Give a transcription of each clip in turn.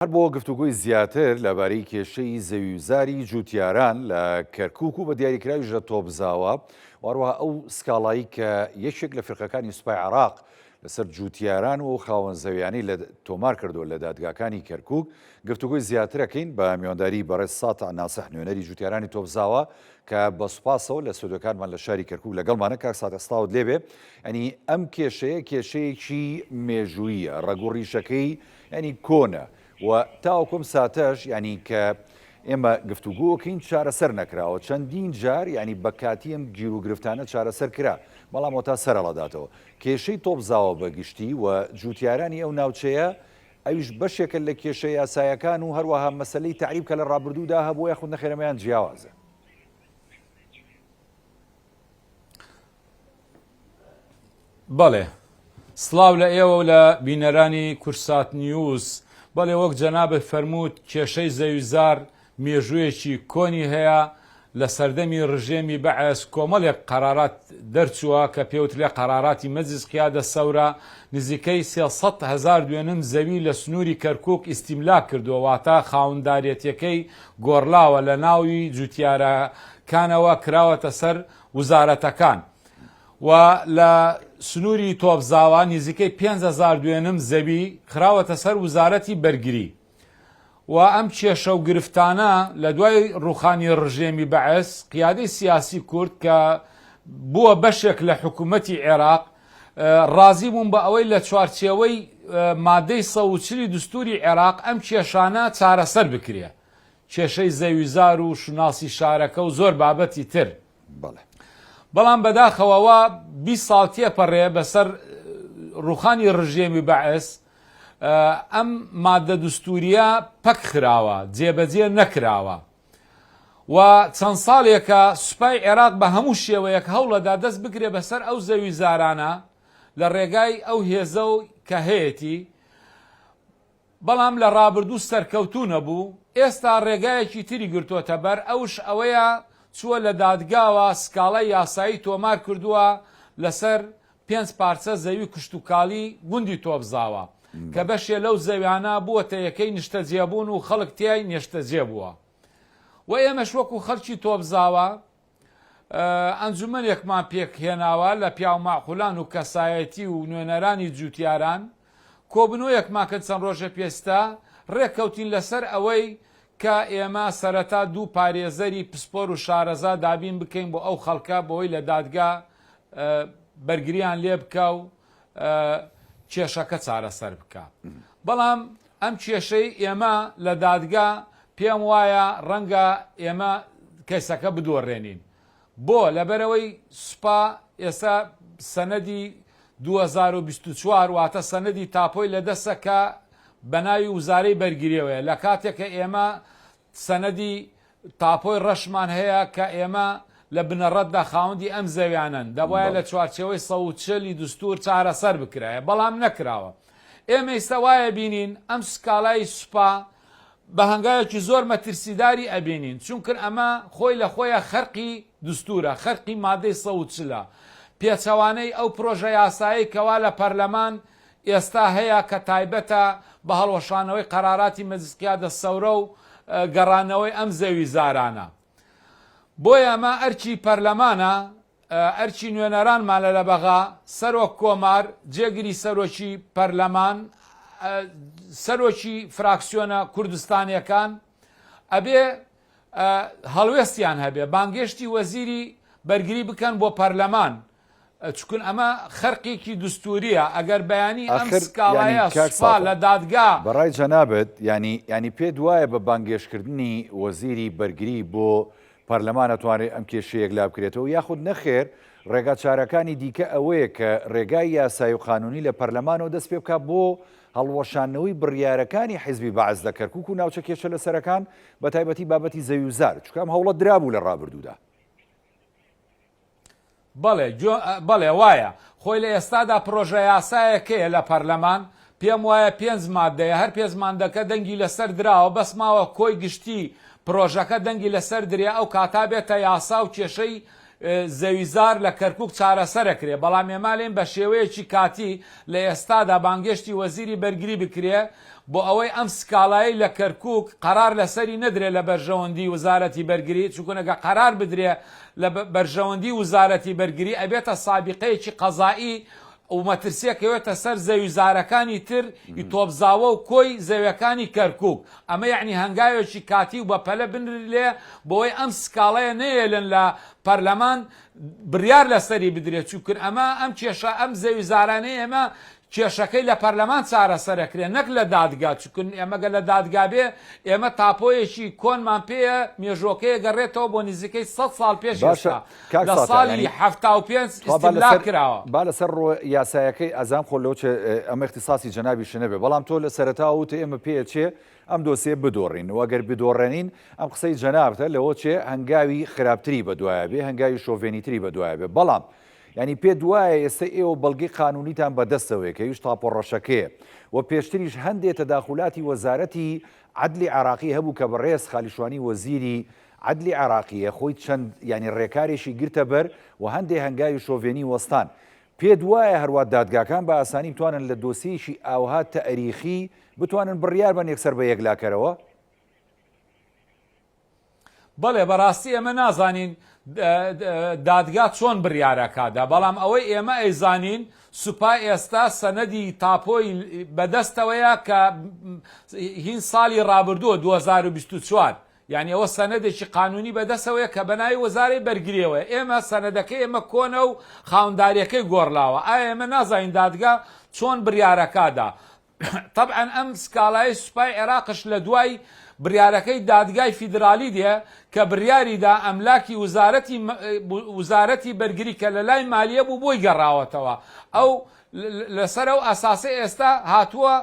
هەر بۆ گفتوگۆی زیاتر لەبارەی کێشەی زەویوزاری جوتیاران لە کەرکوک و بە دیاریکراویش لە تۆپزاوە و هەروەها ئەو سکاڵایی کە یەکێک لە فیرقەکانی سوپای عێراق لەسەر جوتیاران و خاوەن زەویانەی لە تۆمار کردووە لە دادگاکانی کەرکوک گفتوگۆی زیاترەکەین بە میوانداری بەڕێز ساتع ناسح نوێنەری جوتیارانی تۆپزاوە کە بە سوپاسەوە لە ستۆدیۆکانمان لە شاری کەرکوک لەگەڵمانە کاک ساتع سڵاوت لێبێ ئەنی ئەم کێشەیە کێشەیەکی مێژوویە ڕەگ و ڕیشەکەی یانی کۆنە و تاوەکو ئەم ساتەش یانی کە ئێمە گفتوگۆکەین چارەسەر نەکراوە چەندین جار یانی بە کاتی ئەم گیروگرفتانە چارەسەر کرا بەڵام ئەوتا سەرهەڵەداتەوە کێشەی تۆپزاوە بە گشتی و جوتیارانی ئەو ناوچەیە ئەویش بەشێکە لە کێشە یاسایەکان و هەروەها مەسەلەی تەعریب کە لە ڕابردوودا هەبووە یاخود نەخێر ئەمەیان جیاوازە. بەڵێ سڵاو لە ئێوە و لە بینەرانی کورسات نیوز. بەڵێ وەک جەنابت فەرمووت کێشەی زەویزار مێژوویەکی کۆنی هەیە، لە سەردەمی ڕژێمی بەعس کۆمەڵێک قەرارات دەرچووە کە پێوترێ قەراراتی مەجلیس قیادە سەورە، نزیکەی 300 هەزار دوێنم زەوی لە سنووری کەرکووک ئیستیملاک کردووە واتە خاونداریەتیەکەی گۆڕلاوە لە ناوی جوتیارەکانەوە کراوەتە سەر وزارەتەکان و لە سنووری تۆپزاوا نیزیکەی 5000 دوێنم زەوی خراوەتە سەر وزارەتی بەرگری و ئەم کێشە و گرفتانە لە دوای ڕوخانی ڕژێمی بەعس قیادەی سیاسی کورد کە بووە بەشێک لە حکوومەتی عێراق ڕازی بوون بە ئەوەی لە چوارچێوەی مادەی 140 دستوری عێراق ئەم کێشانە چارەسەر بکرێ کێشەی زەویزار و شوناسی شارەکە و زۆر بابەتی تر. بەڵێ. بەڵام بەداخەوە وا 20 ساڵ تێپەڕێ بەسەر ڕوخانی ڕژێمی بەعس ئەم مادە دستوریە پەک خراوە جێبەجێ نەکراوە و چەند ساڵێکە سوپای عێراق بە هەموو شێوەیەک هەوڵەدا دەست بگرێ بەسەر ئەو زەوی زارانە لە ڕێگای ئەو هێزە و کە هەیەتی بەڵام لە ڕابردوو سەرکەوتوو نەبوو، ئێستا ڕێگایەکی تری گرتۆتە بەر ئەوش ئەوەیە چووە لە دادگاوە سکاڵای یاسایی تۆمار کردووە لەسەر پێنج پارچە زەوی کشتوکاڵی گوندی تۆپزاوە کە بەشێ لەو زەویانە بووەتە یەکەی نیشتەجێبوون و خەڵک تیای نێشتەجێ بووە و ئێمەش وەکو خەڵکی تۆپزاوە ئەنجومەنێکمان پێکهێناوە لە پیاوماقولان و کەسایەتی و نوێنەرانی جوتیاران، کۆبنەوەیەکمان کرد چەند ڕۆژێ پێستا، ڕێککەوتین لەسەر ئەوەی کە ئێمە سەرەتا دوو پارێزەری پسپۆر و شارەزا دابین بکەین بۆ ئەو خەڵکە بۆی لە دادگا بەرگریان لێ بکا و کێشەکە چارەسەر بکا. بەڵام ئەم کێشەی ئێمە لە دادگا پێم وایە ڕەنگە ئێمە کەیسەکە بدۆڕێنین. بۆ؟ لەبەرئەوەی سوپا ئێستا سەنەدی 2024 واتە سەنەدی تاپۆی لەدەستە کە بەناوی وزارەی بەرگریەوەیە لەکاتێک کە ئێمە سەنەدی تاپۆی ڕەشمان هەیە کە ئێمە لە بنەڕەتدا خاوەندی ئەم زەویانەن، دەبوایە لە چوارچێوەی 140 ی دستور چارەسەر بکرایە، بەڵام نەکراوە. ئێمە ئیستا وایەبینین ئەم سکاڵای سوپا بە هەنگاوێکی زۆر مەترسیداری ئەبینین، چونکن ئەمە خۆی لە خۆیا خەرقی دستورە، خەرقی مادەی 140 ە، پێچەوانەی ئەو پرۆژە یاسایەی کەوا لە پەرلەمان ئێستا هەیە کە تایبەتە بە هەڵوەشانەوەی قەراراتی مەجلس قیادە الثورە و گەڕانەوەی ئەم زەوی زارانە. بۆیە ئەمە ئەرکی پەرلەمانە، ئەرکی نوێنەرانمانە لە بەغا، سەرۆک کۆمار، جێگری سەرۆکی پەرلەمان، سەرۆکی فراکسیۆنە کوردستانیەکان ئەبێ هەڵوێستیان هەبێ، بانگێشتی وەزیری بەرگری بکەن بۆ پەرلەمان، چکون ئەمە خەرقێکی دستوریە ئەگەر بەیانی ئەم ئاخر یانی سکاڵایە کاک سوپا ساتع لە دادگا. بەڕای جەنابت یانی یانی پێت وایە بە بانگێشتکردنی وەزیری بەرگری بۆ پەرلەمان ئەتوانرێت ئەم کێشەیە یەکلا بکرێتەوە یاخود نەخێر ڕێگا چارەکانی دیکە ئەوەیە کە ڕێگای یاسایی و قانونی لە پەرلەمانەوە دەست پێ بکات بۆ هەڵوەشاندنەوەی بڕیارەکانی حیزبی بەعس لە کەرکوک و ناوچە کێشە لەسەرەکان بەتایبەتی بابەتی زەوی و زار چونکە ئەم هەوڵە درابوو لە ڕابردوودا. بەڵێ بەڵێ وایە خۆی لە ئێستادا پڕۆژە یاسایەک هەیە لە پەرلەمان پێم وایە پێنج مادەیە هەر پێنج مادەکە دەنگی لەسەر دراوە بەس ماوە کۆی گشتی پڕۆژەکە دەنگی لەسەر درێ ئەو کاتا بێتە یاسا و کێشەی زەویزار لە کەرکوک چارەسەرەکرێ بەڵام ئێمە لێن بە شێوەیەکی کاتی لە ئێستادا بانگێشتی وەزیری بەرگری بکرێ. بۆ ئەوەی ئەم سکاڵایەی لە کەرکوک قەرار لەسەری نەدرێ لە بەرژەوەندی وزارەتی بەرگری چونکە گە قەرار بدرێ لە بەرژەوەندی وزارەتی بەرگری ئەبێتە سابیقەیەکی قەزائی و مەترسیە کەوێتە سەر زەویوزارەکانی تر ی تۆپزاوە و کۆی زەویەکانی کەرکوک ئەمە یەعنی هەنگاوێکی کاتی و بەپەلە بنرلێ بۆوەی ئەم سکاڵەیە نەیەلن لە پەرلەمان بریار لەسەری بدرێت چونکن ئەمە ئەم کێشە ئەم زەویزارانەی ئێمە کێشەکەی لە پەرلەمان چارەسەرەکرێ نەک لە دادگا چونکن ئێمە گەر لە دادگا بێ ئێمە تاپۆیەکی کۆنمان پێیە مێژوەکەی گەڕێتەوە بۆ نزیکەی سەد ساڵ پێش باشە ئێستا کاک لە ساتە ساڵی یانی 75 تخوا با ئیستملاک لەسەر کراوە. با لەسەر ڕۆ یاسایەکەی ئەزان خۆ لەوە چێ ئەمە ئیختیساسی جەنابیشە نەبێ بەڵام تۆ لە سەرەتاوە وتت ئێمە پێ ئەچێ ئەم دۆسیە بدۆڕین و ئەگەر بدۆڕێنین ئەم قسەی جەنابتە لەوە چێ هەنگاوی خراپتری بەدوایە بێ هەنگاوی شۆڤێنیتری بەدوایە بێ بەڵام یانی پێت وایە ئێستە ئێوە بەڵگەی قانوونیتان بەدەستەوەیە کە ئەویش تاپۆ ڕەشەکەیە و پێشتریش هەندێ تەداخولاتی وەزارەتی عەدلی عێراقی هەبوو کە بەڕێز خالیشوانی وەزیری عەدلی عێراقیە خۆی چەند یانی ڕێکارێکی گرتە بەر و هەندێ هەنگاوی شۆڤێنی وەستان. پێت وایە هەروا دادگاکان بە ئاسانی بتوانن لە دۆسیەیەکی ئاوها تەئریخی بتوانن بڕیار بەن یەکسەر بە یەکلاکەرەوە؟ بەڵێ بەڕاستی ئێمە نازانین دادگا چۆن بڕیارەکادا بەڵام ئەوەی ئێمە ئەیزانین سوپا ئێستا سەنەدی تاپۆی بەدەستەوەیە کە هین ساڵی ڕابردووە 2024 یانی ئەوە سەنەدێکی قانونی بەدەسەوەیە کە بەناوی وەزارەی بەرگریەوەیە ئێمە سەنەدەکەی ئێمە کۆنە و خاوەنداریەکەی گۆڕلاوە ئایا ئێمە نازانین دادگا چۆن بریارەکادا تەبعەن ئەم سکاڵایەی سوپای عێراقش لە دوای بریارەکەی دادگای فیدرالی دێ کە بریاریدا ئەملاکی وزارەتی وزارەتی بەرگری کە لە لای مالیە بوو بۆی گەڕاوەتەوە ئەو لەسەر ئەو ئەساسە ئێستا هاتووە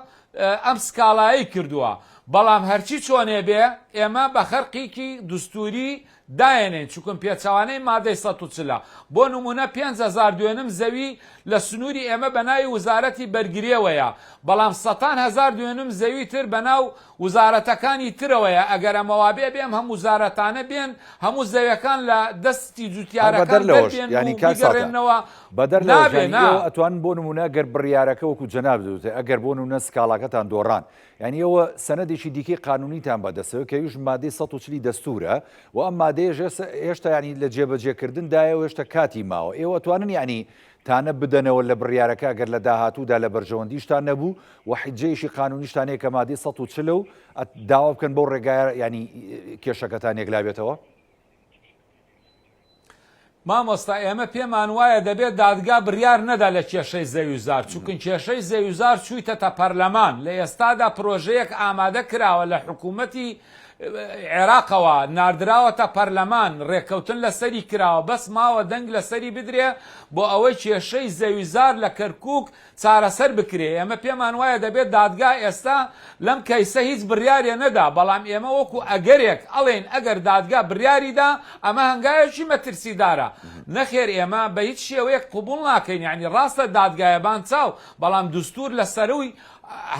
ئەم سکاڵایەی کردووە بەڵام هەرچی چۆنێ بێ ئێمە بە خەرقیکی دوستوری دایەنێین چوکم پێچەوانەی مادەی 140 ە بۆ نمونە 5000 دوێنم زەوی لە سنوری ئێمە بە ناوی وزارەتی بەرگریەوەیە بەڵام سەتان هەزار دوێنم زەوی تر بە ناو وزارەتەکانی ترەوەیە ئەگەر ئەمە وابێ ئەبێ ئەم هەموو وزارەتانە بێن هەموو زەویەکان لە دەستی هەر بەدەر جوتیارەکان لەوەش دەربێنن یانی و کاک ساتە بیگەڕێننەوە بەدەر لەوەش نابێ یانی نا. ئێوە ئەتوانن بۆ نموونە گەر بڕیارەکە وەکو جەنابت وتت ئەگەر بۆ نموونە سکاڵاکەتان دۆڕان یانی ئێوە سەنەدێکی دیکەی قانوونیتان بەدەستەوە کە ئەویش مادەی 140 ی دەستوورە و ئەم مادەیەش هێشتا یانی لە جێبەجێکردن دایە و هێشتا کاتی ماوە ئێوە ئەتوانن یانی تانە بدەنەوە لە بڕیارەکە گەر لە داهاتوودا لە بەرژەوەندیشتان نەبوو و حیجەیەکی قانونیشتان هەیە کە مادەی 140 و داوا بکەن بەو ڕێگایە یانی کێشەکەتان یەکلابێتەوە؟ مامۆستا ئێمە پێمان وایە دەبێت دادگا بریار نەدا لە کێشەی زەویوزار چونکن کێشەی زەویوزار چوویتەتە پەرلەمان لە ئێستادا پرۆژەیەک ئامادە کراوە لە حکوومەتی عێراقەوە ناردراوەتە پەرلەمان، رێککەوتن لەسەری کراوە، بەس ماوە دەنگ لەسەری بدرێ بۆ ئەوەی کێشەی زەویزار لە کەرکوک چارەسەر بکرێ، ئێمە پێمان وایە دەبێت دادگا ئێستا لەم کەیسە هیچ بڕیارێ نەدا، بەڵام ئێمە وەکو ئەگەرێک ئەڵێین ئەگەر دادگا بریاری دا ئەمە هەنگاوێکی مەترسیدارە، نەخێر ئێمە بە هیچ شێوەیەک قبوڵ ناکەین، یەعنی راستە دادگایە بان چاو، بەڵام دوستور لە سەرووی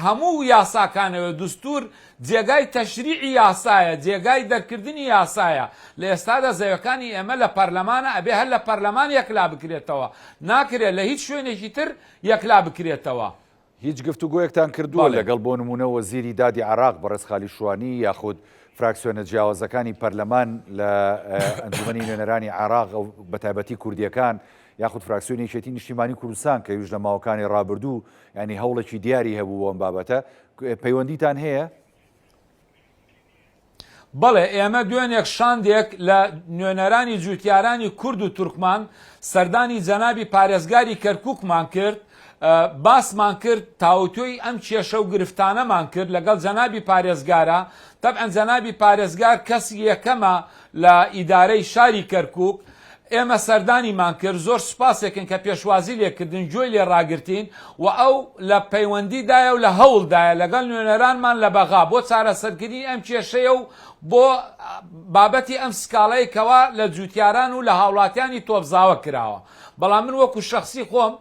هەموو یاساکانەوە، دوستور جێگای تەشریعی یاسایە، جێگای دەرکردنی یاسایە، لە ئێستادا زەویەکانی ئێمە لە پەرلەمانە ئەبێ هەر لە پەرلەمان یەکلا بکرێتەوە، ناکرێ لە هیچ شوێنێکی تر یەکلا بکرێتەوە. هیچ گفتوگۆیەکتان کردووە بەڵێ. لەگەڵ بۆ نموونە وەزیری دادی عێراق بەڕێز خالید شوانی یاخود فراکسیۆنە جیاوازەکانی پەرلەمان لە ئەنجومەنی نوێنەرانی عێراق ئەو بەتایبەتی کوردییەکان یاخود فراکسیۆنی یەکێتی نیشتیمانی کوردستان کە ئەویش لە ماوەکانی ڕابردوو یانی هەوڵێکی دیاری هەبوو بۆ ئەم بابەتە پەیوەندیتان هەیە؟ بەڵێ، ئێمە دوێنێک شاندێک لە نوێنەرانی جووتیارانی کورد و تورکمان سەردانی جەنابی پارێزگاری کەرکووکمان کرد، باسمان کرد، تاوتوێی ئەم کێشە و گرفتانەمان کرد لەگەڵ جەنابی پارێزگارا، تەبعەن جەنابی پارێزگار کەسی یەکەمە لە ئیدارەی شاری کەرکووک، ئێمە سەردانیمان کرد، زۆر سوپاسێکن کە پێشوازی لێکردن، گوێی لێ ڕاگرتین و ئەو لە پەیوەندیدایە و لە هەوڵدایە لەگەڵ نوێنەرانمان لە بەغا بۆ چارەسەرکردنی ئەم کێشەیە و بۆ بابەتی ئەم سکاڵای کەوا لە جوتیاران و لە هاوڵاتیانی تۆپزاوە کراوە. بەڵام من وەکو شەخسی خۆم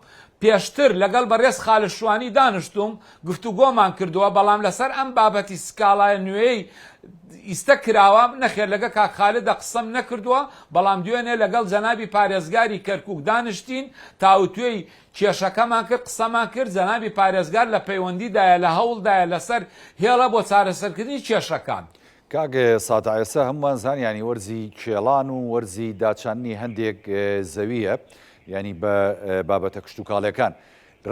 پێشتر لەگەڵ بەڕێز خالد شوانی دانشتووم گفتوگۆمان کردووە، بەڵام لەسەر ئەم بابەتی سکاڵایە نوێیەی ئیستە کراوە، نەخێر لەگە کاک خالدە قسەم نەکردووە، بەڵام دوێنێ لەگەڵ جەنابی پارێزگاری کەرکوک دانشتین، تاوتوێی کێشەکەمان کرد، قسەمان کرد، جەنابی پارێزگار لە پەیوەندیدایە، لە هەوڵدایە لەسەر هێڵە بۆ چارەسەرکردنی کێشەکان. کاک ساتع ئێستا هەموومان زانیانی وەرزی کێڵان و وەرزی داچاندنی هەندێک زەویە یانی بە بابەتە کشتوکاڵیەکان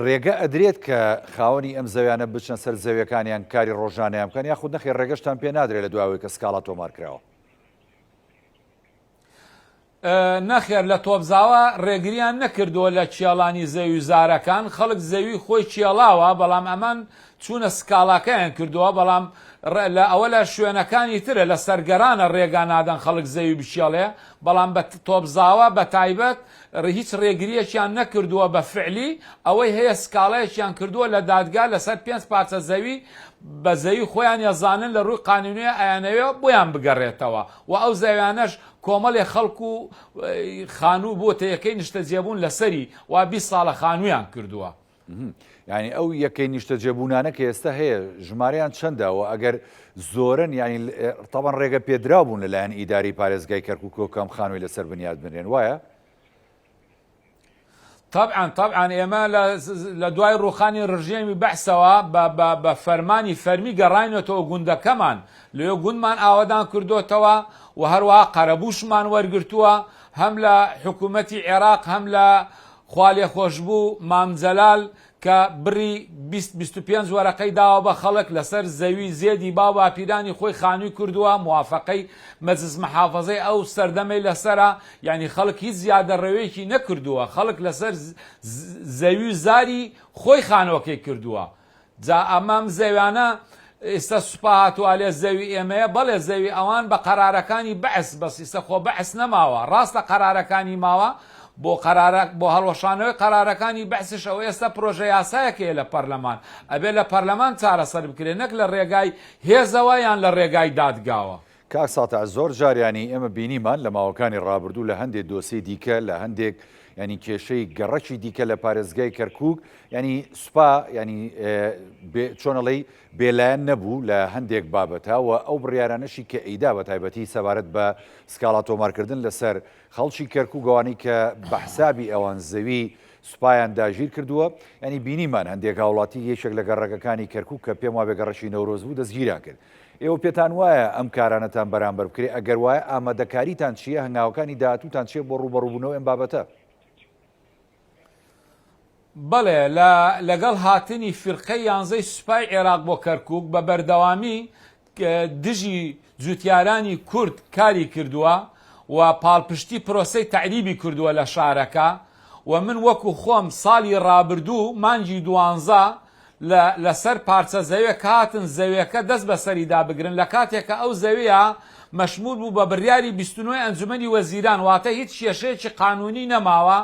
ڕێگە ئەدرێت کە خاوەنی ئەم زەویانە بچنە سەر زەویەکانیان کاری ڕۆژانەیان بکەن یاخود نەخێر ڕێگەشتان پێ نادرێت لە دوای ئەوەی کە سکاڵا تۆمار کراوە؟ نەخێر لە تۆپزاوە ڕێگریان نەکردووە لە کێڵانی زەوی و زارەکان، خەڵک زەوی خۆی کێڵاوە، بەڵام ئەمان چوونە سکاڵاکەیان کردووە، بەڵام لە ئەوە لە شوێنەکانی ترە لە سەرگەرانە ڕێگا نادەن خەڵک زەوی بکێڵێ، بەڵام بە تۆپزاوە بە تایبەت هیچ ڕێگریەکیان نەکردووە بە فعلی، ئەوەی هەیە سکاڵایەکیان کردووە لە دادگا لەسەر پێنج پارچە زەوی بە زەوی خۆیان ئەزانن لە ڕووی قانونیە ئەیانەوێ بۆیان بگەڕێتەوە و ئەو زەویانەش کۆمەڵێ خەڵک و خانوو بۆتە یەکەی نیشتەجێبوون لەسەری وا 20 ساڵە خانوویان کردووە. یانی ئەو یەکەی نیشتەجێبوونانە کە ئێستا هەیە ژمارەیان چەندە و ئەگەر زۆرن یانی تاوان ڕێگە پێدراو بوون لەلایەن ئیداری پارێزگای کەرکووکەوە کە ئەم خانووی لەسەر بنیات بنرێن وایە؟ تەبعەن تەبعەن ئێمە لە دوای ڕووخانی ڕژێمی بەعسەوە بە بە بە فەرمانی فەرمی گەڕاینەتەوە گوندەکەمان لەوێ گوندمان ئاوەدان کردۆتەوە و هەروەها قەرەبووشمان وەرگرتووە هەم لە حکوومەتی عێراق هەم لە خوالێخۆشبوو مام جەلال کە بڕی 20 25 وەرەقەی داوە بە خەڵک لەسەر زەوی زێدی باو باپیرانی خۆی خانووی کردووە موافەقەی مەجلس محافەزەی ئەو سەردەمەی لەسەرە یانی خەڵک هیچ زیادەڕەوێکی نەکردووە خەڵک لەسەر زەوی و زاری خۆی خانووەکەی کردووە جا ئەمە ئەم زەویانە ئیستا سوپا هاتووە ئەلێ زەوی ئێمەیە بەڵێ زەوی ئەوان بە قەرارەکانی بەعس بەس ئیستا خۆ بەعس نەماوە ڕاستە قەرارەکانی ماوە بۆ قەرارە بۆ هەڵوەشانەوەی قەرارەکانی بەعسش ئەوە ئێستا پرۆژە یاسایەک هەیە لە پەرلەمان ئەبێ لە پەرلەمان چارەسەر بکرێ نەک لە ڕێگای هێزەوە یان لە ڕێگای دادگاوە. کاک ساتع زۆر جار یانی ئێمە بینیمان لە ماوەکانی ڕابردوو لە هەندێک دۆسێی دیکە لە هەندێک ینی کێشەی گەڕەکی دیکە لە پارێزگای کەرکک ینی سوپا ینی چۆنەڵی بێلایەن نەبوو لە هەندێک بابەتە و ئەو بڕیارانەشی کە ئەیدا بە تایبەتی سەبارەت بە سکاڵا تۆمارکردن لەسەر خەڵکی کەرکوک ئەوانەی کە بە حسابی ئەوان زەوی سوپایان داگیر کردووە، یانی بینیمان هەندێک هاوڵاتی یەکێک لە گەڕەکەکانی کەرکوک کە پێم وابێ گەڕەکی نەورۆز بوو دەستگیران کرد. ئێوە پێتان وایە ئەم کارانەتان بەرامبەر بکرێ؟ ئەگەر وایە ئامادەکاریتان چییە، هەنگاوەکانی داهاتووتان چییە بۆ ڕووبەڕووبوونەوەی ئەم بابەتە؟ بەڵێ، لە لەگەڵ هاتنی فیرقەی یانزەی سوپای عێراق بۆ کەرکووک بە بەردەوامی دژی جوتیارانی کورد کاری کردووە و پاڵپشتی پرۆسەی تەعریبی کردووە لە شارەکە و من وەکو خۆم ساڵی ڕابردوو مانگی دوانزە لە لەسەر پارچە زەوێک هاتن زەوێکە دەست بەسەریدا بگرن لە کاتێک کە ئەو زەویە مەشمول بوو بە بڕیاری 29 ئەنجومەنی وەزیران واتە هیچ کێشەیەکی قانونی نەماوە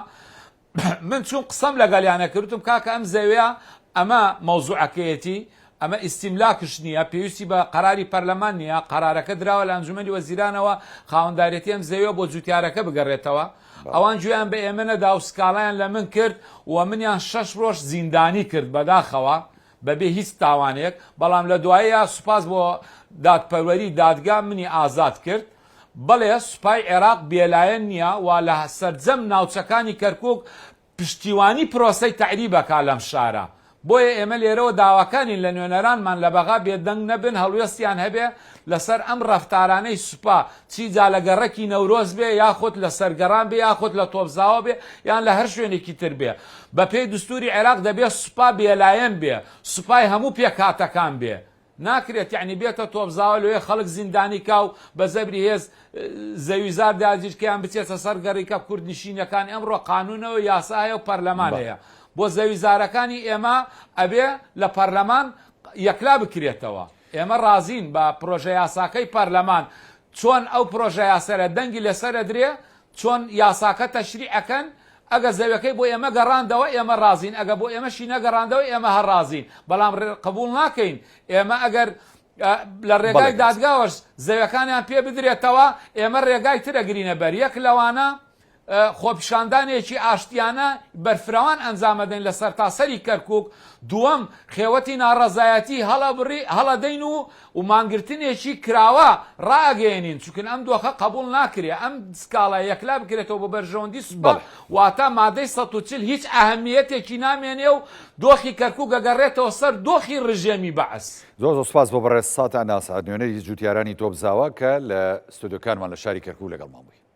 من چووم قسەم لەگەڵیانە کرد وتم کاکە ئەم زەویە ئەمە مەوزوعەکەیەتی ئەمە ئیستیملاکش نییە پێویستی بە قەراری پەرلەمان نییە قەرارەکە دراوە لە ئەنجومەنی وەزیرانەوە خاوەندارێتی ئەم زەویە بۆ جوتیارەکە بگەڕێتەوە ئەوان گوێیان بە ئێمە نەدا و سکاڵایان لە من کرد و منیان شەش ڕۆژ زیندانی کرد بەداخەوە بەبێ هیچ تاوانێک، بەڵام لە دواییا سوپاس بۆ دادپەروەری دادگا منی ئازاد کرد. بەڵێ سوپای عێراق بێلایەن نییە و لە سەرجەم ناوچەکانی کەرکوک پشتیوانی پرۆسەی تەعریب ئەکا لەم شارە. بۆیە ئێمە لێرەوە داواکارین لە نوێنەرانمان لە بەغا بێدەنگ نەبن هەڵوێستیان هەبێ لەسەر ئەم ڕەفتارانەی سوپا چی جا لە گەڕەکی نەورۆز بێ یاخود لە سەرگەڕان بێ یاخود لە تۆپزاوە بێ یان لە هەر شوێنێکی تر بێ. بەپێی دستوری عێراق دەبێ سوپا بێلایەن بێ، سوپای هەموو پێکهاتەکان بێ. ناکرێت یەعنی بێتە تۆپزاوە لەوێ خەڵک زیندانی کا و بە زەبری هێز زەویزار داگیرکە یان بچێتە سەر گەڕیکە کوردنشینەکان. ئەمڕۆ قانونە و یاسا هەیە و پەرلەمان هەیە. بۆ زەویزارەکانی ئێمە ئەبێ لە پەرلەمان یەکلا بکرێتەوە. ئێمە ڕازین بە پرۆژەیاساکەی پەرلەمان چۆن ئەو پرۆژەیاسەرە دەنگی لەسەر ئەدرێ چۆن یاساکە تەشریع ئەکەن ئەگە زەویەکەی بۆ ئێمە گەڕاندەوە ئێمە ڕازین ئەگە بۆ ئێمەشی نەگەڕاندەوە ئێمە هەر ڕازین بەڵام قبوڵ ناکەین ئێمە ئەگەر لە ڕێگای دادگاوەش زەویەکانیان پێ بدرێتەوە ئێمە ڕێگای تر ئەگرینە بەر یەک لەوانە. خۆپیشاندانێکی ئاشتیانە بەرفراوان ئەنجامەدەین لە سەرتاسەری کەرکوک، دووەم خێوەتی ناڕەزایەتی هەڵەبڕی هەڵەدەین و و مانگرتنێکی کراوە ڕائەگەیەنین، چونکن ئەم دۆخە قەبوڵ ناکرێ ئەم سکاڵا یەکلا بکرێتەوە بۆ بەرژەوەندی سوپا، بەڵێ. واتە مادەی 140 هیچ ئەهەمیەتێکی نامێنێ و دۆخی کەرکوک ئەگەڕێتەوە سەر دۆخی ڕژێمی بەعس. زۆر زۆر سوپاس بۆ بەڕێز ساتع ناسعد نوێنەری جوتیارانی تۆپزاوا کە لە ستۆدیۆکانمان لە شاری کەرکوک لەگەڵمان بووی.